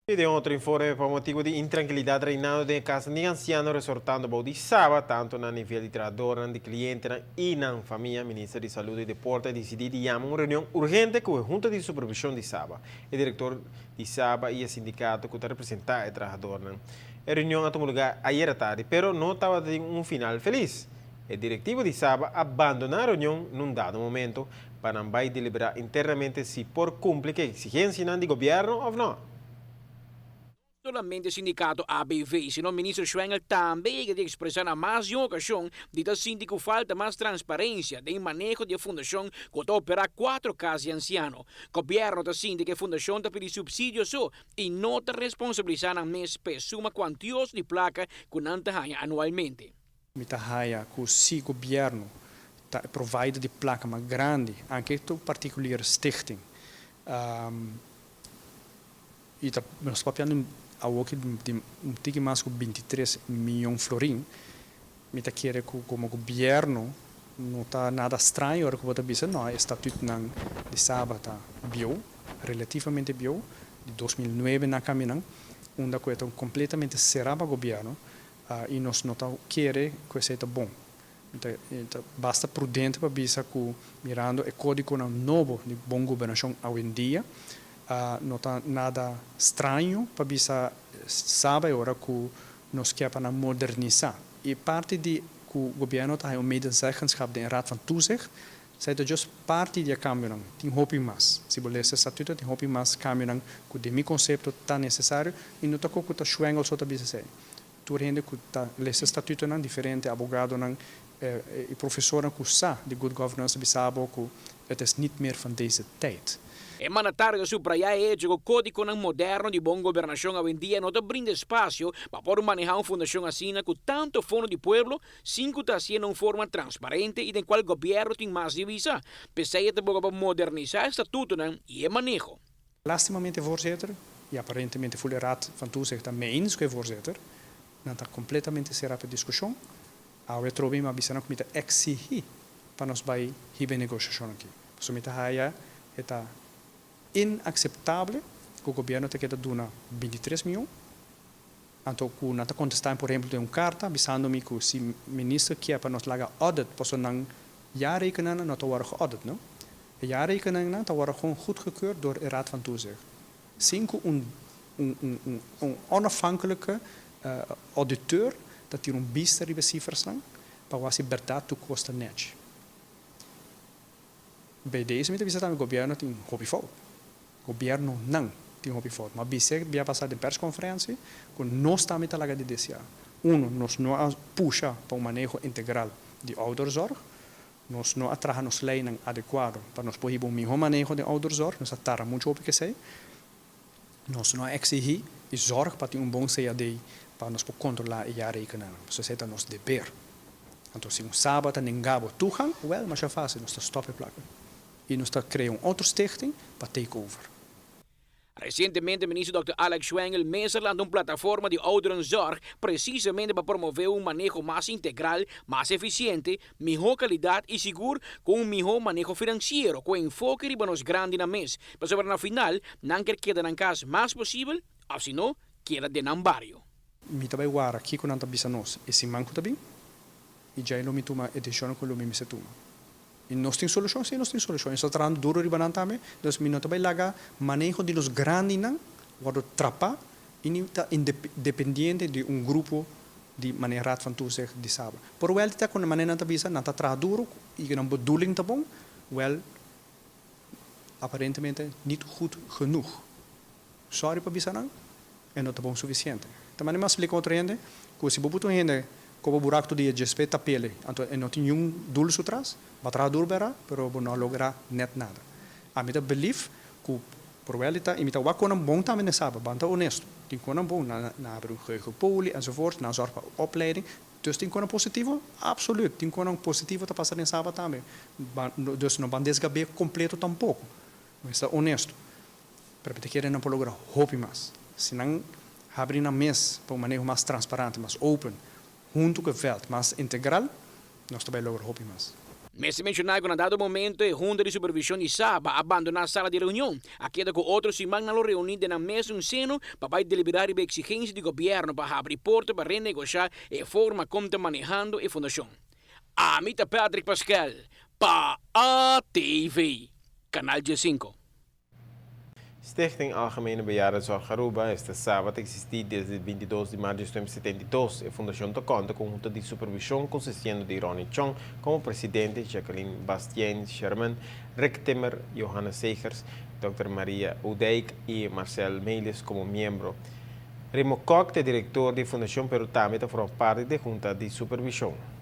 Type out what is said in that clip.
I den otro informe, pa motibu di intrankilidat reinando den e kasnan di ansiano resortando bou di Saba, tantu na nivel di trahadornan, di klientenan i nan famia, Minister di Salud i Deporte a disidí di yama un reunion urgente ku e Hunta di Supervishon di Saba, e direktor di Saba i e sindikato ku ta representá e trahadornan. E reunion a tuma lugá ayera tardi, pero no tabatin un final felis. E direktivo di Saba a bandoná e reunion nun dado momento pa nan bai deliberá internamente si por kumpli ku e eksigensianan di gobièrnu òf nò. No solamente sindikato ABV, sino Minister Schwengle tambe yega di ekspresá na mas di un okashon di ta sinti ku falta mas transparensia den maneho di e fundashon ku ta operá kuatro kas di ansiano. Gobièrnu ta sinti ku e fundashon ta pidi supsidio so i no ta responsabilisá nan mes p'e suma kuantioso di plaka ku nan ta haña anualmente. Mi ta haya cu si gobierno ta e provider di placa mas grandi, anke ta un particuliere stichting, y ta nos papiando awoki di un tiki mas cu 23 miyon florin, mi ta kere cu como gobierno no ta nada straño ora cu bo ta bisa no, e statuutnan di Saba ta bieu, relativamente bieu, di 2009 na cambionan, unda cu e ta completamente cera pa gobierno. I nos no ta kere ku esei ta bon. Mi ta ta basta prudente pa bisa ku mirando e kódigonan nobo di bon gobernashon awendia, no ta nada straño pa bisa saba e ora ku nos ke pa nan modernisá. I parti di ku gobièrnu ta haña un medezeggenschap den e Raad van Toezicht, esei ta just parti di e kambionan. Tin hopi mas. Si bo lesa e statuto tin hopi mas kambionan ku den mi konsepto ta nesesario i no ta ku ku ta Schwengle so ta bisa esei. Tur hende ku ta lesa statutonan, diferente abogadonan i profesornan ku sa di good governance ta bisa bo ku het is niet meer van deze tijd. E mandatario ta subrayá e echo ku kódigonan moderno di bon gobernashon awendia no ta brinda espasio pa por manehá un fundashon asina ku tantu fondo di pueblo sin ku ta hasié na un forma transparente i den kual gobièrnu tin mas di bisa. P'esei e ta boga pa modernisá e statutonan i e maneho. Lastimamente voorzitter, y aparentemente voel e Raad van Toezicht ta mee eens cu e voorzitter, nan ta completamente cera pa e discusion. Awe trobe mi a bisa nan cu mi ta exigi pa nos bay hiba e negociacion aki. Pasobra mi ta haya e ta inaceptable cu gobierno ta keda duna 23 miyon, anto cu nan ta contesta mi por ehemplo den un carta bisando mi cu si minister kier pa nos laga audit pasobra nan jaarrekeningen no ta wordo geaudit, no? E jaarrekeningennan ta wòrdu gewoon goedgekeurd door e Raad van Toezicht, sin ku un un un onafhankelijke auditeur ta tira un bista riba e sifrasnan pa wak si bèrdat tur kos ta nèchi. Bij deze mi ta bisa tambe gobièrnu tin hopi fout. Gobièrnunan tin hopi fout. Ma bis'é bia pasá den perskonferensia ku nos tambe ta laga di deseá. Uno, nos no a pusha pa un maneho integral di ouderenzorg. Nos no a traha nos leynan adecuado pa nos por hiba un miho maneho den ouderenzorg, nos a tarda mucho hopi kesey. Nos no a exigi y zorg pa tin un bon CAD pa nos por controla e jaarrekeningnan, pasobra esey ta nos deber. Anto si un Saba ta nenga bo toegang, wel, masha facil, nos ta stop e placa y nos ta crea un otro stichting pa take over. Resientemente Minister Dòkter Alex Schwengle mes a lanta un plataforma di ouderenzorg presisamente pa promové un maneho mas integral, mas efisiente, mihó kalidat i sigur ku un mihó maneho finansiero ku enfoke riba nos grandinan mes, pasobra na final nan ker keda nan kas mas posibel òf si no keda den nan bario. Mi ta bai wara kiko nan ta bisa nos e siman ku ta bin i djai lo mi tuma e desishonnan ku lo mi mester tuma. I nos tin solushon? Sí, nos tin solushon. I nos ta trahando duro riba nan tambe. Dus mi no ta bai laga maneho di nos grandinan wòrdu trapá i ni ta independiente di un grupo di manera Raad van Toezicht di Saba. Por wèl di ta ku manera nan ta bisa nan ta traha duro i ku nan bedoeling ta bon, wèl aparentemente niet goed genoeg. Sorry pa bisa nan, e no ta bon sufisiente. Ta manda mi a splika otro hende ku si bo buta un hende koba burak tur dia djes p'e tapele, anto e no tin niun dul su tras, bo a traha duru bera, pero bo no a logra nèt nada. Ami ta belief ku por wèl di ta, i mi ta wak konan bon tambe den Saba, ban ta onesto, tin konan bon, nan nan habri un geheugenpoli enzovoort, nan zòrg pa opleiding, dus tin konan positivo? Absoluut, tin konan positivo ta pasa den Saba tambe, ban dus no ban desgab'é kompleto tampoko, mester ta onesto. Pero mi ta kere nan por logra hopi mas. Si nan habri nan mes pa un maneho mas transparante, mas open, huntu ku e vèlt, mas integral, nos ta bai logra hopi mas. Mester menciona cu na dado momento e Hunta di Supervision di Saba a bandona sala di reunion. A keda cu otro siman nan lo reuni den nan mesun seno pa bay delibera riba exigencia di gobierno pa habri porta pa renegocia e forma con ta manehando e fundacion. Ami ta Patrick Pascal pa ATV, Canal 5. Stichting Algemene Bejaardenzorg Aruba, esta SABA, ta existi desde 22 di maart di 1972. E fundacion ta conta cu hunta di supervision consistiendo di Ronnie Chong como presidente, Jacqueline Bastien Sherman, Rick Timmer, Johanna Segers, Dr. Maria Oudijk y Marcel Melis como miembro. Remo Kock ta director di e fundacion, pero tambe ta forma parti di e hunta di supervision.